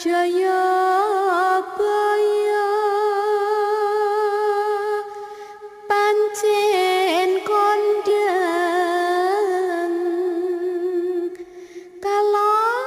Jayabaya pancen kondhang kalaka.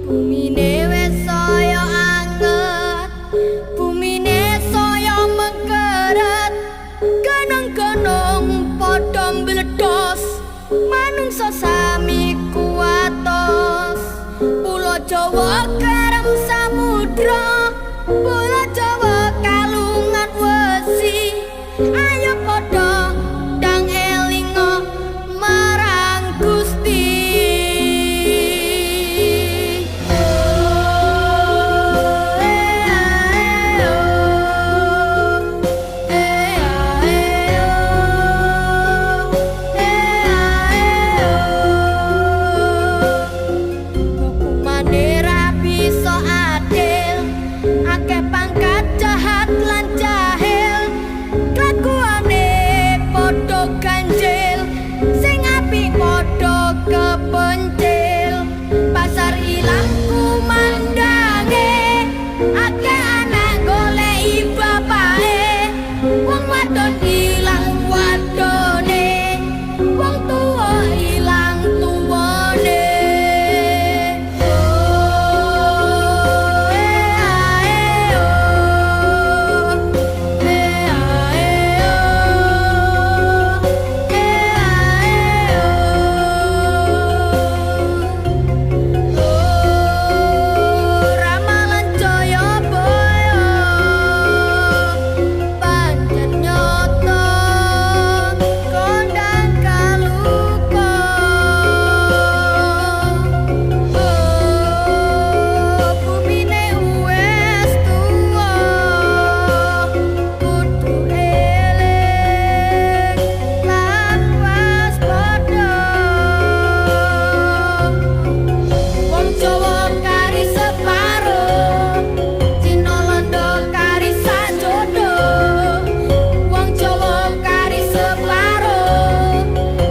Bumine wis saya anget, bumine saya mengkeret, genong-genong padha mbledos, manungsa sami kuwatos. Pulo Jawa kerem samudra, Pulo Jawa kalungan wesi. Ayo padha ndang elinga marang Gusti. Hukumane ra bisa adil, akeh pangkat jahat lan jahil, kelakuane padha ganjil, sing apik padha kepencil. Pasar ilang kumandange, akeh anak goleki bapake, wong wadon ilang wadone, wong tuwa ilang tuwane. Oh, eh, ae, oh, eh, ae, oh, eh, ae, oh. Oh, ramalan Jayabaya pancen nyata kondang kaluka. Oh, bumine wis tuwa kudu eling lan waspada. Wong Jawa kari separo, Cina Londo kari sajodo. Wong Jawa kari separo,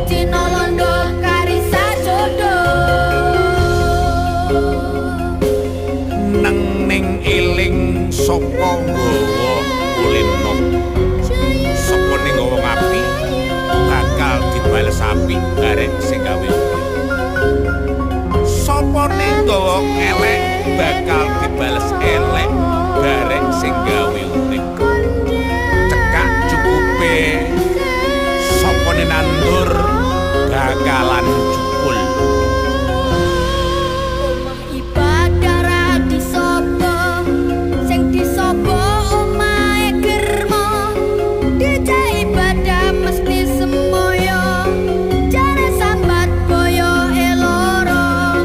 Cina Londo kari sajodo. Neng ning eling sapa nggawa kulino, sapa ning wong apik bakal dibales apik bareng sing gawe urip, sapa ning nggawa elek bakal dibales elek bareng sing gawe urip. Cekak cukupe, sapa ning nandur bakalan jukul. Omah ibadah ra disapa, sing disapa omahe germo. Dijak ibadah mesti semoyo, jare sambat boyoke lara.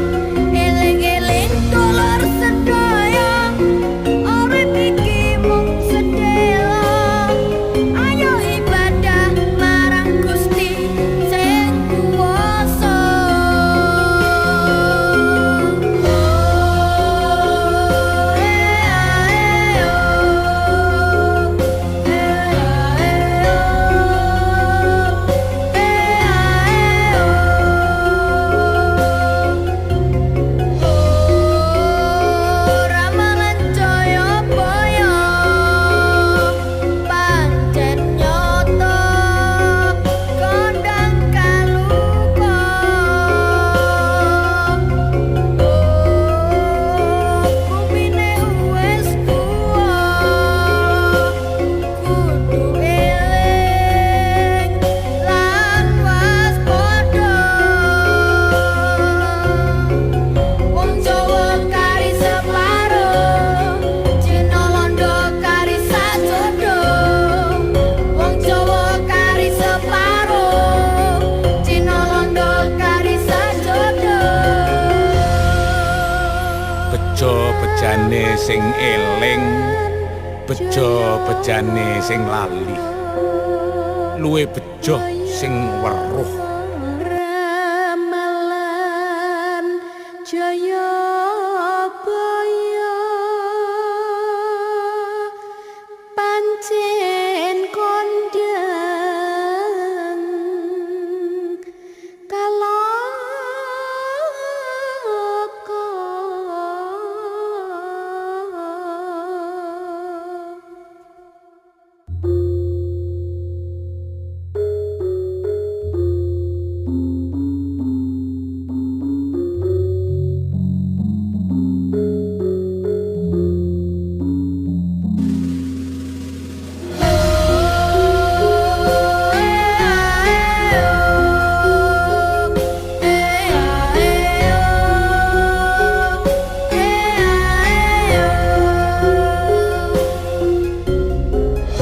Eling-eling dulur sedaya, Beja-bejane sing eling, beja-bejane sing lali. Luwe bejo sing weruh.